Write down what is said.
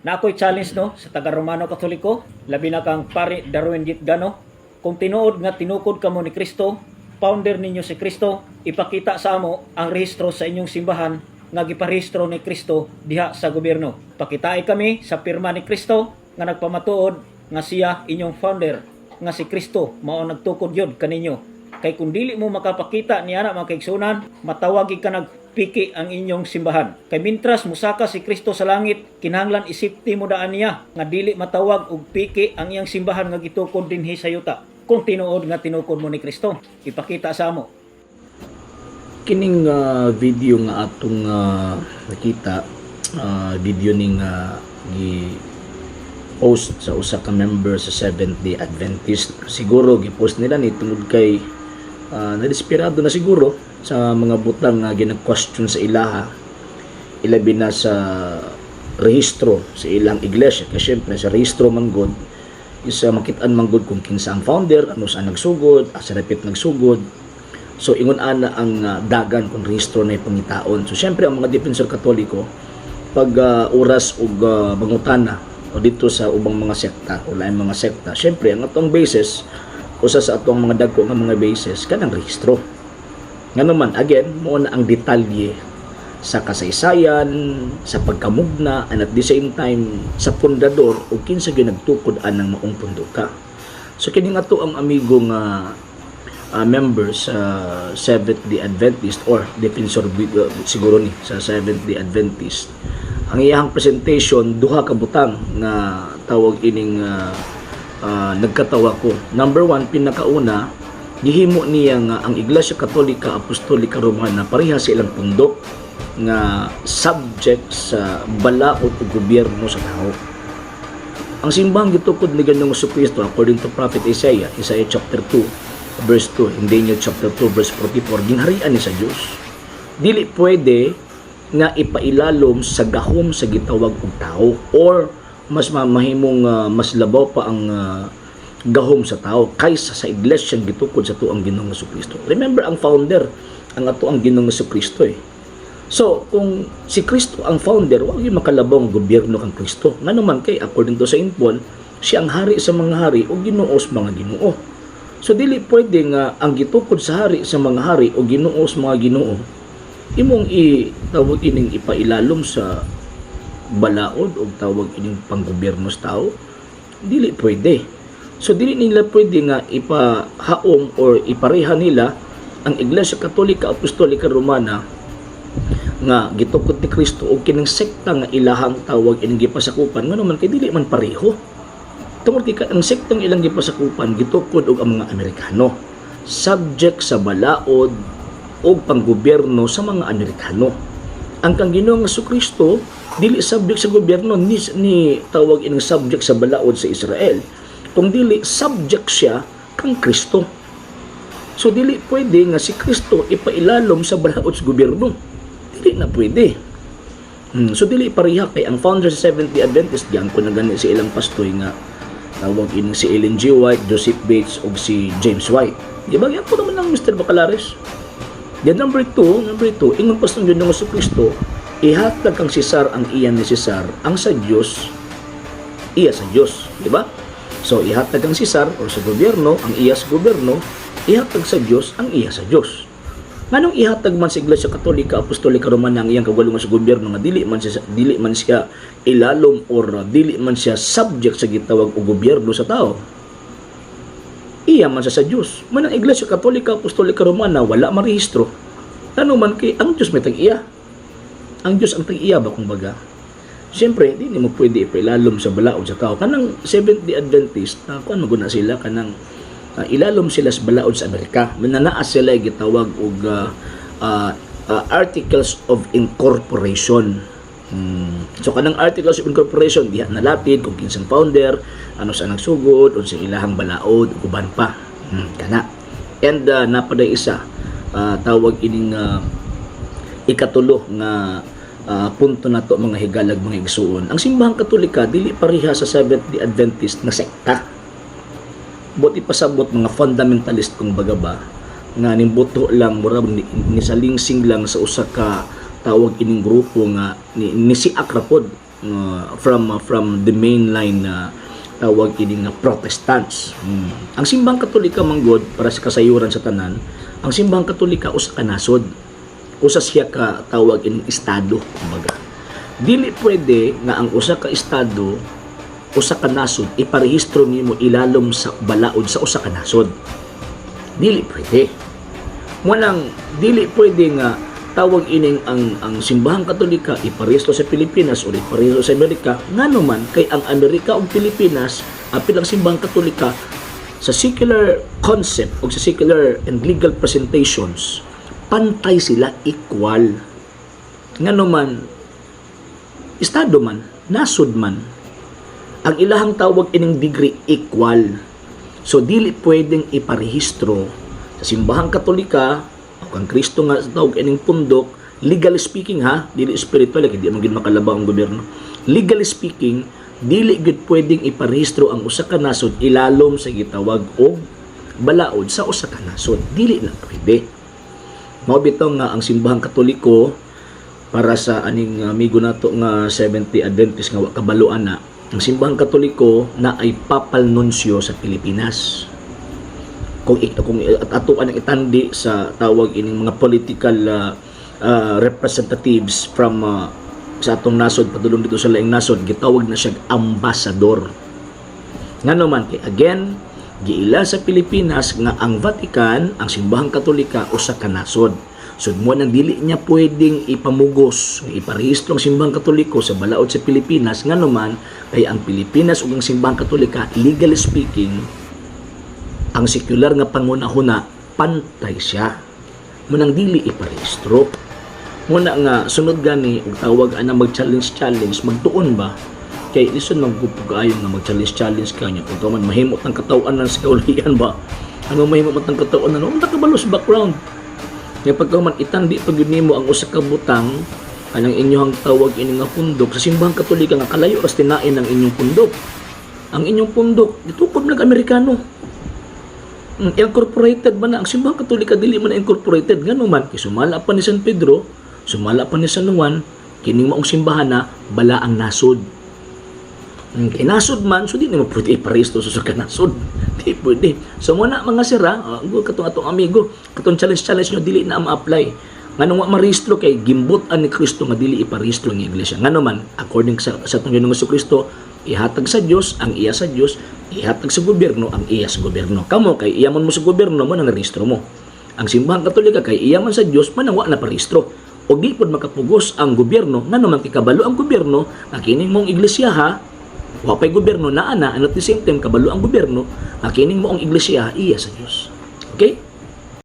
Na ako'y challenge, no, sa taga Romano Katoliko, labi na kang Pare Darwin Gitgano. Kung tinuod nga tinukod kamo ni Kristo, founder ninyo si Kristo, ipakita sa amo ang rehistro sa inyong simbahan nga giparehistro ni Kristo diha sa gobyerno. Pakitai kami sa pirma ni Kristo nga nagpamatuod nga siya inyong founder, nga si Kristo mao nagtukod yun kaninyo. Kay kung dili mo makapakita niya na, mga kaigsunan, matawag ka nag piki ang inyong simbahan. Kay mintras musaka si Kristo sa langit, kinahanglan isipti mo daan niya nga dili matawag og piki ang iyang simbahan nga gitukod dinhi sa yuta. Kung tinuod nga tinukod mo ni Kristo, ipakita sa amo. Kining video nga atong nakita, video ning gi post sa usa ka member sa Seventh Day Adventist. Siguro gi-post nila ni tungod kay nadesperado na siguro sa mga butang nga gina-question sa ilaha, ilabi na sa rehistro sa ilang iglesia, kay syempre sa rehistro man gud is makitaan man gud kung kinsa ang founder, ano sa nagsugod, asa dapit nagsugod. So ingon ana ang dagan kung rehistro na pangitaon. So syempre ang mga Defensor Katoliko, pag oras og mangutana o dito sa ubang mga sekta o laing mga sekta, syempre ang atong basis, usa sa atong mga dagko nga mga basis, kanang rehistro. Ngano man, again, mo na ang detalye sa kasaysayan, sa pagkamugna, and at the same time sa pundador o kinsa gyud nagtukod anang maong punduka. So kini nga to ang amigo nga member sa Seventh Day Adventist or defensor siguro ni sa Seventh Day Adventist. Ang iyang presentation, duha ka butang nga tawag ining nagkatawa ko. Number one, pinakauna, gihimo niya nga ang Iglesia Katolika Apostolika Romana pareha sa ilang pundok nga subject sa balaod o gobyerno sa tao. Ang simbahang gitukod ni Ginoong Kristo, according to Prophet Isaiah, Isaiah chapter 2 verse 2, in Daniel chapter 2 verse 44, ginharian ni sa Dios. Dili pwede nga ipailalom sa gahom sa gitawag og tao or mas mahimong mas labaw pa ang gahom sa tao kaysa sa iglesia gitukod sa tuang Ginoong Kristo. Remember, ang founder ang ato ang Ginoong Kristo eh. So, kung si Kristo ang founder, wa gyud makalabaw ang gobyerno kang Kristo. Ngano man kay according to Saint Paul, siya ang hari sa mga hari o Ginoo sa mga ginoo. So dili pwede nga ang gitukod sa hari sa mga hari o Ginoo sa mga ginoo imong i tawag ining ipailalom sa balaod o tawag ining panggobyerno sa tao. Dili pwede. So dili nila pwede nga ipahaom or ipareha nila ang Iglesia Katolika Apostolika Romana nga gitukod ni Kristo og kining sekta nga ilahang tawag ining gipasakupan, ngano man kay dili man pareho, tungod kay ang sektang ilang gipasakupan gitukod og ang mga Amerikano, subject sa balaod og panggobyerno sa mga Amerikano. Ang kang Ginoong Kristo dili subject sa gobyerno ni tawag ining subject sa balaod sa Israel, kung dili subject siya kang Kristo. So dili pwede nga si Kristo ipailalom sa balaod sa gobyerno. Dili na pwede. So dili pareha, kay ang founder sa Seventh Day Adventist, diyan ko na gani si ilang pastoy nga tawag ining si Ellen G. White, Joseph Bates ug si James White. Di ba? Yan po naman ang Mr. Bacalares. Then number two, ingon pa sa Ginoong Kristo, ihatag kang Cesar ang iya ni Cesar, ang sa Dios iya sa Dios, di ba? So ihatag kang Cesar or sa gobyerno ang iya sa gobyerno, ihatag sa Dios ang iya sa Dios. Nganong ihatag man sa Iglesia Katolika Apostolika Romana ang iyang kaugalingon sa gobyerno nga dili man siya ilalom or dili man siya subject sa gitawag og gobyerno sa tao? Iya man siya sa Dios. Man ang Iglesia Katolika Apostolika Romana wala marehistro. Ano man kay ang Dios may tag-iya. Ang Dios ang tag-iya ba, kung baga. Siyempre, di mo pwede ipailalom sa balaod sa tao. Kanang Seventh Day Adventist, kuan maguna sila kanang ilalom sila sa balaod sa Amerika. Mananaa sila gitawag og Articles of Incorporation. So kanang Articles of Incorporation diha nalatid kung kinsang founder, ano sa nagsugod, unsa ilahang balaod ug uban pa. Kana. And napaday isa tawag ining ikatulo nga punto nato, mga higalag, mga igsuon. Ang Simbahang Katolika dili pareha sa Seventh Day Adventist na sekta. Buot ipasabot, mga fundamentalist kung baga ba, nga nimbuto lang, mura ni salingsing lang sa usa ka tawag ining grupo nga ni si Akrapod. from the mainline na tawag ini nga Protestants. Ang Simbahang Katolika manggod, para sa kasayuran sa tanan, ang Simbahang Katolika usa ka nasod. Usa siya ka tawag ining estado, kumbaga. Dili pwede nga ang usa ka estado, usa ka nasod, iparehistro nimo ilalom sa balaod sa usa ka nasod. Dili pwede. Walang dili pwede nga tawag ining ang Simbahang Katolika iparehistro sa Pilipinas o iparehistro sa Amerika, ngano man kay ang Amerika ug Pilipinas, apil ang Simbahang Katolika, sa secular concept o sa secular and legal presentations, pantay sila, equal. Ngano man estado man, nasod man, ang ilahang tawag ining degree equal. So dili pwedeng iparehistro sa Simbahang Katolika o kang Kristo nga tawag ining pundok. Legally speaking ha, dili spiritual kay di man gid makalaba ang gobyerno. Legally speaking, dili gid pwedeng iparehistro ang usa ka nasod ilalom sa gitawag og balaod sa usa ka nasod. Dili na pwede. Mao bitaw nga ang Simbahang Katoliko, para sa aning amigo nato nga Seventh-day Adventist nga wa kabalo ana, ang Simbahang Katoliko na ay papal nuncio sa Pilipinas. Kung at atoan ang itandi sa tawag ining mga political representatives from sa atong nasod padulong dito sa laing nasod, gitawag na siya ambassador. Ngano man kay again, giila sa Pilipinas nga ang Vatican, ang Simbahang Katolika, usa ka nasod. So mo nang dili niya pwedeng ipamugos, iparehistro ang Simbahang Katoliko sa balaod sa Pilipinas, ngano man kay ang Pilipinas ug ang Simbahang Katolika, legally speaking, ang secular nga panghuna-huna, pantay siya. Mo nang dili iparehistro. Muna nga sunod gani og tawag ana mag-challenge challenge, magtuon ba kay lisod man gud kaayo nga mag-challenge challenge ka niya kung man mahimo tang kataw-anan sa kaulian ba, ano, mahimo man tang kataw-anan, unta kabalo sa background. Nga pagka man itandi pag yun nimo ang usa ka butang anang inyong tawag ini nga pundok sa Simbahang Katolika nga kalayo ras tinain ang inyong pundok. Ang inyong pundok gitukod ng Amerikano. Incorporated ba na ang Simbahang Katolika? Dili man na incorporated. Ngano man kay sumala pa ni San Pedro, sumala pa ni San Juan, kining maong simbahan na bala ang nasod. Kay nasod man, so di nimo pwede iparehistro sa usa ka nasod. Di pwede. So mo na mga sira, katong atong amigo, katong challenge challenge nyo dili na ma-apply. Nganong wa marehistro? Kay gimbut-an ni Kristo nga dili iparehistro ang iglesia. Ngano man, according sa atong Ginoong Kristo, ihatag sa Dios ang iya sa Dios, ihatag sa gobyerno ang iya sa gobyerno. Kamo kay iya man mo sa gobyerno, mo nang rehistro mo. Ang Simbahang Katolika kay iya man sa Dios, man ang wa na parehistro. O di pod makapugos ang gobyerno, ngano man kay kabalo ang gobyerno nga kining mong iglesia ha, wa pay gobyerno naa na, and at the same time kabalo ang gobyerno nga kining moong iglesia iya sa Dios. Okay?